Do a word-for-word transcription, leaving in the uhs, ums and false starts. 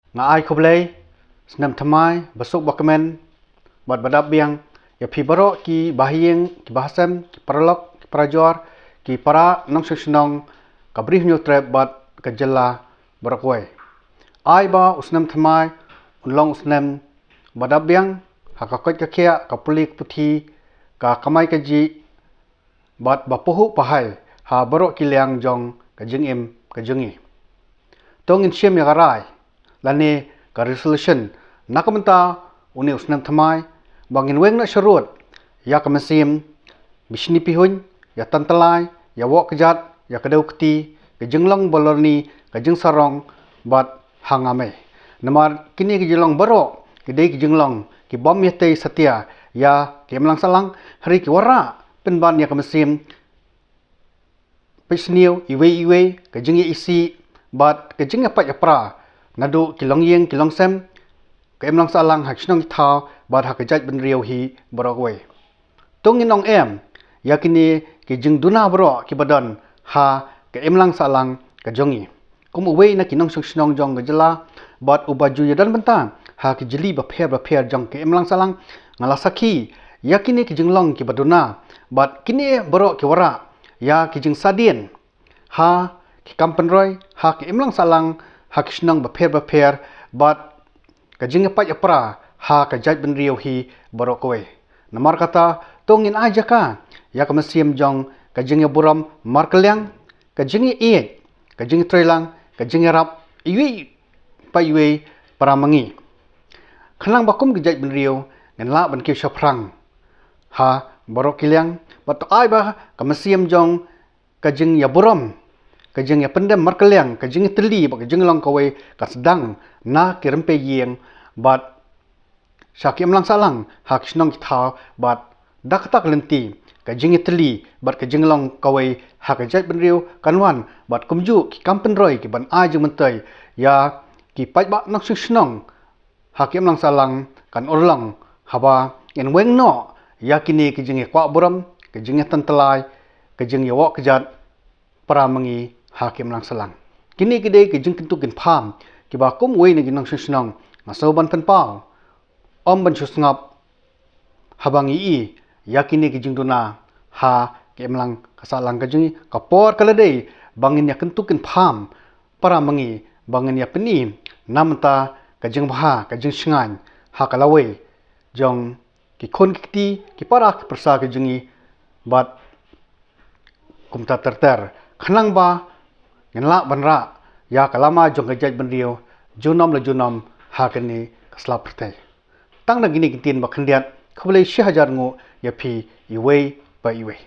Nga ai khublei snem thymmai basuk bakmen bad badap biang ïa phi baroh ki bahaïing, ki bahasem, ki paralok, ki parajor, ki para nongshong shnong ka Bri Hynñiewtrep bad ka jylla baroh kawei. Ai ba u snem thymmai un long u snem badap biang ha ka koit ka khiah, ka pule ka puthi, ka kamai kajih bad ba pahuh pahai ha baroh ki liang jong ka jingim ka jong ngi. To ngin shim ïa ka rai lane ka resolution na ka bynta une u snem thymmai ba ngin weng noh sharud ïa ka mynsiem bishni pihuiñ, ïa tan tylli, ïa woh kjat, ïa kdew kti, ka jinglong balorni, ka jingsarong bad hangne. Namar kine ki jinglong baroh ki dei ki jinglong ki bym ïatei satia ïa ka imlang sahlang, hynrei ki wanrah pynban ïa ka mynsiem peit sniew iwei iwei, ka jingïaisih bad ka jingïapait ïapra naduh ki longïing ki longsem, ka imlang sahlang ha ki shnong ki thaw bad ha ka jaitbynriew hi baroh kawei. To ngin ong em ïa kine ki jingduna baroh kiba don ha ka imlang sahlang ka jong ngi. Kum uwei na ki nongshong shnong jong ka jylla bad uba ju ïadon bynta ha ki jylliew bapher bapher jong ka imlang sahlang, nga la sakhi ïa kine ki jinglong kiba duna bad kine baroh ki wanrah ïa ki jingsadien ha ki kam pynroi, ha ka imlang sahlang, ha ki shnong bapher bapher bad ka jingïapait ïapra ha ka jaitbynriew hi baroh kawei. Namarkata to ngin ai jaka ïa ka mynsiem jong ka jingïaburom markylliang, ka jingïaieit, ka jingïatreilang, ka jingïarap iwei pa iwei para ma ngi. Khnang ba kum ka jaitbynriew ngin lah ban kiew shaphrang ha baroh ki liang, bad to ai ba ka mynsiem jong ka jingïaburom, ka jingïapyndem markylliang, ka jingïatylli bad ka jinglong kawei ka sdang na ki rympei ïing bad sha ki imlang sahlang ha ki shnong ki thaw bad da kata ka lynti ka jingïatylli bad ka jinglong kawei ha ka jaitbynriew kan wan bad kumjuh ki kam pynroi kiban ai jingmyntoi ïa ki paidbah nongshong shnong ha ka imlang sahlang kan urlong haba ngin weng noh ïa kine ki jingïakwah burom, ki jingïatan tylli, ki jingïawoh kjat para ma ngi ha ka imlang sahlang. Kine ki dei ki jingkyntu kynpham kiba kum uwei na ki nongshong shnong nga sngew ban pynpaw, ym ban shu sngap haba ngi ïohi ïa kine ki jingduna ha ka imlang ka sahlang ka jong ngi. Ka por ka la dei ba ngin ïakyntu kynpham para ma ngi, ba ngin ïapyni na bynta ka jingbha, ka jingshngaiñ ha ka lawei jong ki khun ki kti, ki para ki pyrsa ki jong ngi bad kumta ter ter, khnang ba ngin lah ban rah ïa ka lama jong ka jaitbynriew junom la junom ha kane ka sla pyrthei. Tang da kine ki ktien ba khyndiat, khublei shihajar nguh ïa phi iwei pa iwei.